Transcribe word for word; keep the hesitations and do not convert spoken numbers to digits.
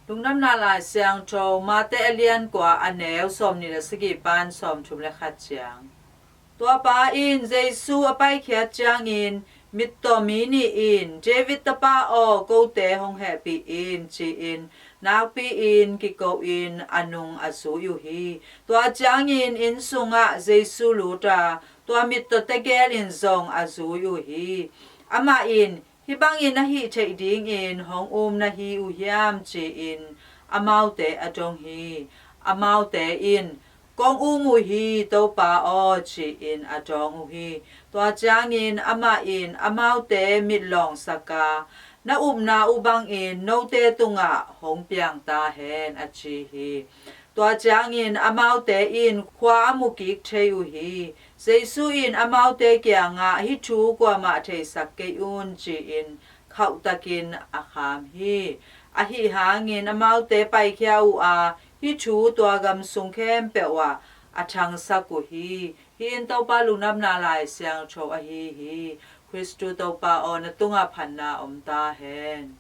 Lungdamna Lai Siangtho, Mate a lian kua, a neu sawmnih le sagih pan sawmthum le khat ciang. Tua pa in Jesu a paikhiat ciangin, "Mittaw mi nih in, 'David tapa aw, kote hong hehpih in,' ci-in nakpi-in kiko-in a nung a zui uh hi. Tua ciangin inn sungah Jesu lut a, tua mittaw tegel in zong a zui uh hi. Amah in, 'Hih bangin ahih theih dingin hong um na hi uh hiam?' ci-in amaute a dong hi. Amaute in, 'Kong um uh hi, Topa aw,' ci-in a dawng uh hi. Tua ciangin amah in amaute mitlawngsak a, 'Na upna uh bangin note tungah hong piang ta hen,' a ci hi. Tua ciangin amaute in khua a mu kik thei uh hi. Jesu in amaute kiangah, "Hih thu kuamah theisak kei un," ci-in khauhtakin a kham hi. Ahi hangin amaute paikhia uh a, hih thu tua gam sung khempeuh ah a thangsak uh hi. Hih in Topa Lungdamna Lai Siangtho ahi hi. Khristu Topa aw, na tungah phatna om ta hen.